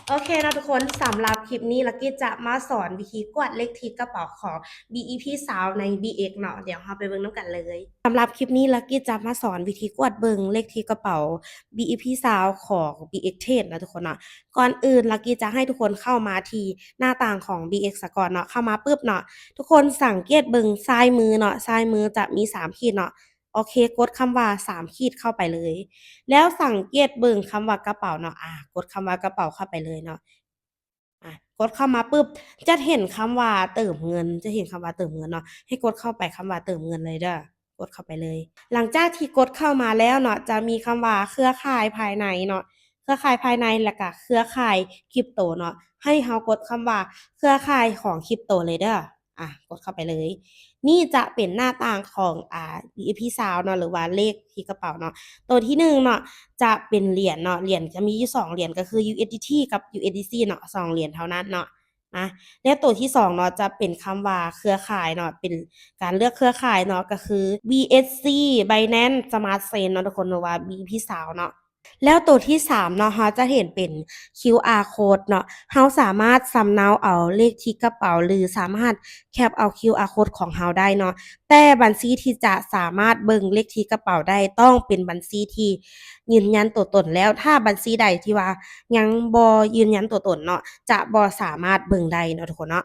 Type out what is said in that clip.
ໂອເຄເນາະທຸກຄົນ, ສຳລັບຄລິບນີ້ ລັກກີ້ຈະມາສອນວິທີກວດເລກທີກະເປົາຂອງ ບີອີພີຊາວ ໃນ ບີເອັກ ເນາະ. ດຽວເຮົາໄປເບິ່ງນຳກັນເລີຍ. ສຳລັບຄລິບນີ້ ລັກກີ້ຈະມາສອນວິທີກວດເບິ່ງເລກທີກະເປົາ ບີອີພີຊາວ ຂອງ ບີເອັກ ເທຣດ ເນາະທຸກຄົນເນາະ. ກ່ອນອື່ນ ລັກກີ້ຈະໃຫ້ທຸກຄົນເຂົ້າມາທີ່ໜ້າຕ່າງຂອງ ບີເອັກ ສາກ່ອນເນາະ. ເຂົ້າມາປຶບເນາະ ທຸກຄົນສັງເກດເບິ່ງຊ້າຍມືເນາະ, ຊ້າຍມືຈະມີສາມຂີດເນາະ. ໂອເຄ, ກົດຄຳວ່າສາມຂີດເຂົ້າໄປເລີຍ ແລ້ວສັງເກດເບິ່ງຄຳວ່າກະເປົາເນາະ. ອາ ກົດຄຳວ່າກະເປົາເຂົ້າໄປເລີຍເນາະ. ອາ ກົດເຂົ້າມາປຶບ ຈະເຫັນຄຳວ່າເຕີມເງິນ, ຈະເຫັນຄຳວ່າເຕີມເງິນເນາະ. ໃຫ້ກົດເຂົ້າໄປຄຳວ່າເຕີມເງິນເລີຍເດີ້, ກົດເຂົ້າໄປເລີຍ. ຫຼັງຈາກທີ່ກົດເຂົ້າມາແລ້ວເນາະ ຈະມີຄຳວ່າເຄືອຂ່າຍພາຍໃນເນາະ, ເຄືອຂ່າຍພາຍໃນ ແລ້ວກະເຄືອຂ່າຍຄຣິບໂຕເນາະ. ໃຫ້ເຮົາກົດຄຳວ່າເຄືອຂ່າຍຂອງຄຣິບໂຕເລີຍເດີ້. ອາ ກົດເຂົ້າໄປເລີຍ. ນີ້ຈະເປັນໜ້າຕ່າງຂອງ ອາ ບີອີພີຊາວ ເນາະ ຫຼືວ່າເລກທີກະເປົາເນາະ. ໂຕທີໜຶ່ງເນາະ ຈະເປັນຫຼຽນເນາະ, ຫຼຽນຈະມີຢູ່ສອງຫຼຽນ ກໍຄື ຢູເອສດີທີ ກັບ ຢູເອສດີຊີ ເນາະ, ສອງຫຼຽນເທົ່ານັ້ນເນາະ. ນະ ແລ້ວໂຕທີສອງເນາະ ຈະເປັນຄຳວ່າເຄືອຂ່າຍເນາະ, ເປັນການເລືອກເຄືອຂ່າຍເນາະ, ກໍຄື ບີເອັສຊີ ໄບແນນ ສະມາດເຊນ ເນາະທຸກຄົນ ຫຼືວ່າ ບີອີພີຊາວ ເນາະ. ແລ້ວໂຕທີສາມເນາະ ເຮົາຈະເຫັນເປັນຄິວອາໂຄດເນາະ. ເຮົາສາມາດສຳເນົາເອົາເລກທີກະເປົາ ຫຼືສາມາດແຄັບເອົາຄິວອາໂຄດຂອງເຮົາໄດ້ເນາະ. ແຕ່ບັນຊີທີ່ຈະສາມາດເບິ່ງເລກທີກະເປົາໄດ້ ຕ້ອງເປັນບັນຊີທີ່ຢືນຢັນຕົວຕົນແລ້ວ. ຖ້າບັນຊີໃດທີ່ວ່າຍັງບໍ່ຢືນຢັນຕົວຕົນເນາະ ຈະບໍ່ສາມາດເບິ່ງໄດ້ເນາະທຸກຄົນເນາະ.